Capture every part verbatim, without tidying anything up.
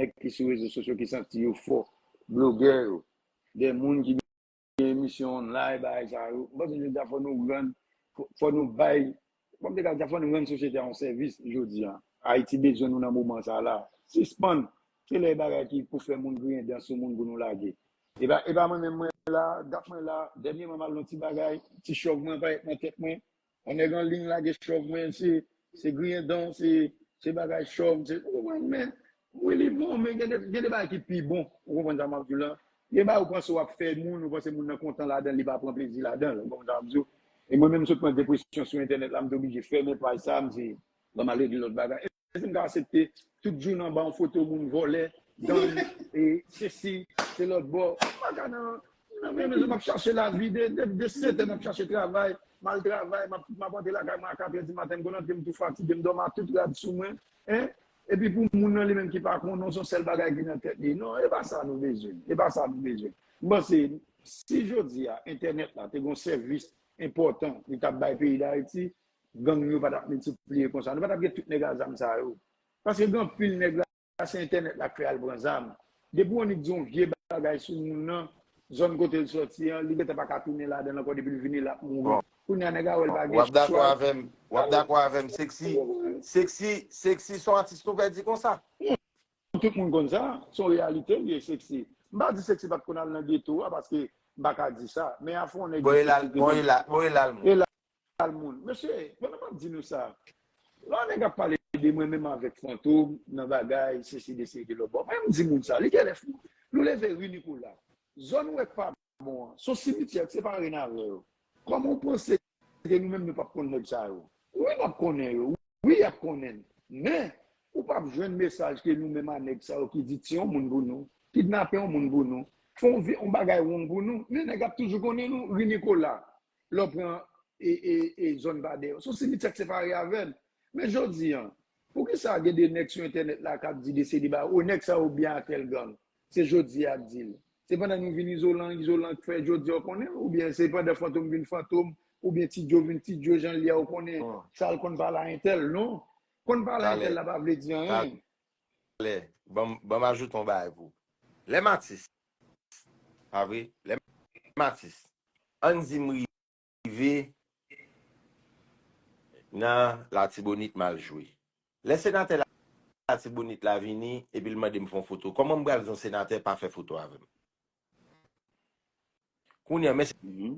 nèg ki sou rezo sosyo ki santi yo fò, blogè yo, de moun ki gen emisyon online, bagay sa yo. M panse jodi a fò nou rann, fò, fò nou bay, kòm te ka di, fò nou rann sosyete a yon sèvis jodi a. Ayiti bezwen nou nan moman sa la. Sispann. Se lè bagay ki pou fè moun griyen dan sou moun pou nou lage. E pa, e pa mwen menm mwen la, dat mwen la, dènyèman m al nan ti bagay, ti chòv mwen parèt nan tèt mwen. Yon nèg an liy lage chòv mwen, se, se griyen dan, se, se bagay chòv, se, ou konprann, men, wi, li bon, men gen de, gen de bagay ki pi bon, ou konprann sa m ap di w la. Gen bagay ou panse w ap fè moun, ou panse moun nan kontan ladan l, li pa pran plezi ladan l, ou konprann sa m ap di w. E mwen menm, m sot pran depresyon sou entènèt la, m te oblije fèmen paj sa, m di, ban m al regle lòt bagay. Èske m ka aksepte tout jounen anba yon foto moun vòlè, gang, e sesi, se lòt bò? M pa ka nan, nan menm jan m ap chache lavi, de, de, de sèt è m ap chache travay, m al travay, m ap, m ap antre lakay mwen a katrè di maten, m konn antre m tou fatige, m dòmi a tout rad sou mwen, en? Epi pou moun nan li menm ki pa konnen, se yon sèl bagay ki nan tèt li. Non, e pa sa nou bezwen, e pa sa nou bezwen. M panse, si jodi a, entènèt la te gen yon sèvis enpòtan li t ap bay peyi Dayiti, gang yo pa t ap miltipliye konsa. Nou pa t ap gen tout nèg a zam sa yo. Paske gen anpil nèg la, se entènèt la k fè al pran zam. Depi w annik di yon vye bagay sou moun nan, zòn kote l sòti an, li gentan pa ka tounen ladan l ankò, depi l vini l ap mouri. Bon. Kounye a nèg a wè l pa gen chwa. W ap dakò avè m, w ap dakò avè m, Sexy, Sexy, Sexy se yon atis nou pèdi konsa. Tout moun konn sa, se yon reyalite l ye, Sexy. M pa di Sexy pa t konn al nan geto a, paske m pa ka di sa. Men afè yon nèg bon, e la, bon, e la, bon, e la l moun. E la l moun. Mesye, pandan m ap di nou sa, lè yon nèg ap pale de mwen menm avèk Fantom, nan bagay, sesi de seri de lòt bò. Mwen, m di moun sa, li genlè fou. Nou leve ri Nikola. Zòn ou wè k pa bon an, se yon simityè k separe n avè yo. Kòman w panse ke nou menm nou p ap konn nèg sa yo? Wi, n ap konnen yo. Wi, y ap konnen n. Men, ou p ap jwenn mesaj ke nou menm a nèg sa yo ki di tiye yon moun pou nou, kidnape yon moun pou nou, fè yon vi-, yon bagay wrong pou nou. Men nèg ap toujou konnen nou, ri Nikola, lè w pran e, e, e zòn pa dèyè. Se yon simityè k separe avè n. Men jodi a, poukisa gen de nèg sou entènèt la k ap di de seri de bagay, o nèg sa yo byen a tèl gang? Se jodi a k di l. Se pandan nou vin izolan, izolan k fè jodi a w konnen, oubyen se pandan Fantom vin Fantom, oubyen Ti Djo vin Ti Djo, jan l ye a w konnen, sa l konn pale a entèl, non. Konn pale a entèl la pa vle di anyen. Talè, ban m, ban m ajoute yon bagay pou ou. Lè m atis, pa vre? Lè m atis, ann di m rive nan Latibonit m al jwe. Lè senatè Latibonit la vini, epi l mande m fè yon foto, kòman m pral di yon senatè pa fè foto avè m? Kounye a, men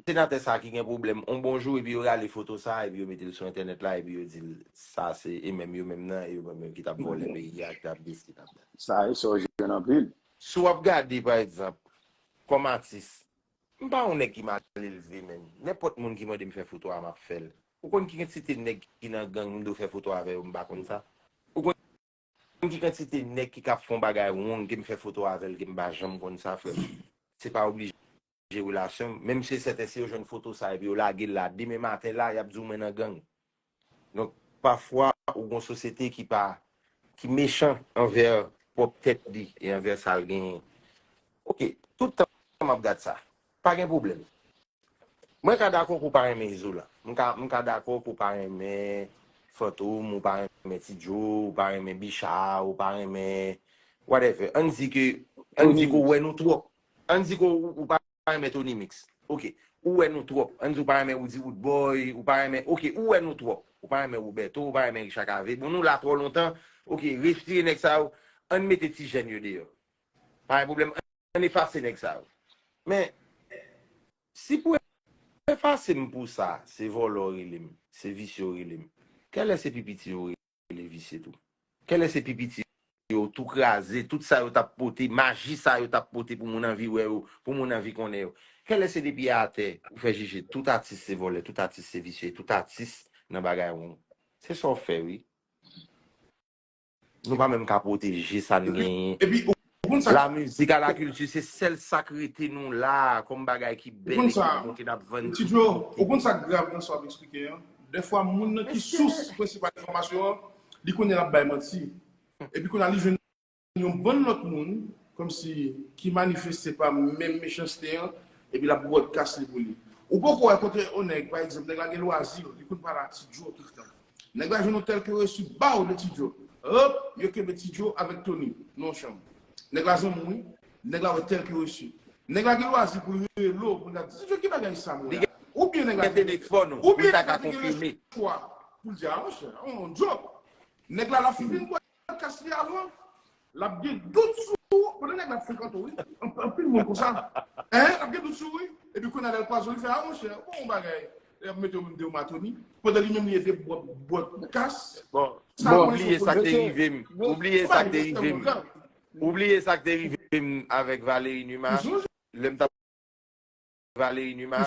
senatè sa a ki gen pwoblèm, yon bon jou, epi yo rale foto sa a, epi yo mete l sou entènèt la, epi yo di l, sa se, e menm yo menm nan, e yo menm menm ki t ap vòlè peyi a, ki t ap desi, t ap dat. Sa e sa w jwenn anpil. Si w ap gade, pa egzanp, kòm atis, m pa yon nèg ki mal elve, menm. Nenpòt moun ki mande m fè foto a, m ap fè l. Ou konn ki kantite nèg ki nan gang, m dwe fè foto avè yo, m pa konn sa? Ou konn ki kantite nèg ki ka ap fè yon bagay wrong, ke m fè foto avè l, ke m pa janm konn sa, frè m? Se pa oblije relasyon m. Menm se sèten, si yo jwenn foto sa, epi yo lage l la, demen maten la, y ap di w mwen nan gang. Donk, pafwa, ou gon sosyete ki pa, ki mechan anvè pwòp tèt li e anvè sa l genyen. Oke, tout tan m ap gad sa. Pa gen pwoblèm. Mwen ka dakò ke w pa renmen Izolan. M ka, m ka dakò ke w pa renmen Fantom, ou pa renmen Ti Djo, ou pa renmen Bicha, ou pa renmen whatever. Ann di ke, ann di ke w wè nou twòp. Ann di ke w, ou pa renmen Tony Mix. Oke. Ou wè nou twòp. Ann di w pa renmen Roody Roodboy, ou pa renmen, oke, ou wè nou twòp. Ou pa renmen Roberto, ou pa renmen Richard Cavé. Bon, nou la twò lontan. Oke, retire nèg sa yo. Ann mete ti jèn yo deyò. Pa gen pwoblèm. Ann efase nèg sa yo. Men, si pou efase m pou sa, se vòlò w rele m, se visye w rele m. Kèlè se pi piti yo rele visye tou? Kèlè se pi piti yo tou kraze, tout sa yo t ap pote, maji sa yo t ap pote pou moun anvi wè yo, pou moun anvi konnen yo? Kèlè se depi atè ou fè jije tout atis se vòlè, tout atis se visye, tout atis nan bagay wrong? Se sa w fè, wi. Nou pa menm ka pwoteje sa n genyen. Epi, ou konn sa? Lamizik a lakilti, se sèl sa k rete nou la, kòm bagay ki bèl e ki bon ke n ap vann. Ti Djo, ou konn sa k grav nan sa w ap eksplike an? Dèfwa, moun nan ki sous prensipal enfòmasyon an, li konnen l ap bay manti. Epi kounye a, li jwenn yon bann lòt moun, kòmsi, ki manifeste pa menm mechanste an, epi l ap broadcast li pou li. Ou poko wè kote yon nèg, pa egzanp, nèg la gen lwazi, li konn pale a Ti Djo tout tan. Nèg la jwenn yon tèl ke resi baw de Ti Djo. Hop, yo kenbe Ti Djo avèk Tony nan yon chanm. Nèg la zanmi w, wi. Nèg la wè tel que reçu. Nèg la gen lwazi pou l rele w, pou l di, "Tizou, ki bagay sa, mwen?" Li gen Oubyen nèg la gen telefòn ou, pou l Oubyen ta nèg la ka te gen konfime. Chwa pou l di, "A, monchè, on job." Nèg la, l ap fin bwè kas li avan. L ap gen dout sou ou. Pandan nèg la ap frekante w, wi. An- Anpil moun konsa. Hein? L ap gen dout sou ou, wi. Epi kounye a lè l kwaze w, li fè, "A, monchè, bon bagay." L ap mete w menm de matoni. Pandan li menm li ede bwè bwè kas. Bon, Sa Bon. konnen Oubliye sou sa k te folisye. rive m. Bon. Oubliye Ou sa pa k te gen rive m. sèl Oubliye sa k te rive m avèk Valery Numa. Ou sonje? Lè m t ap Valery Numa,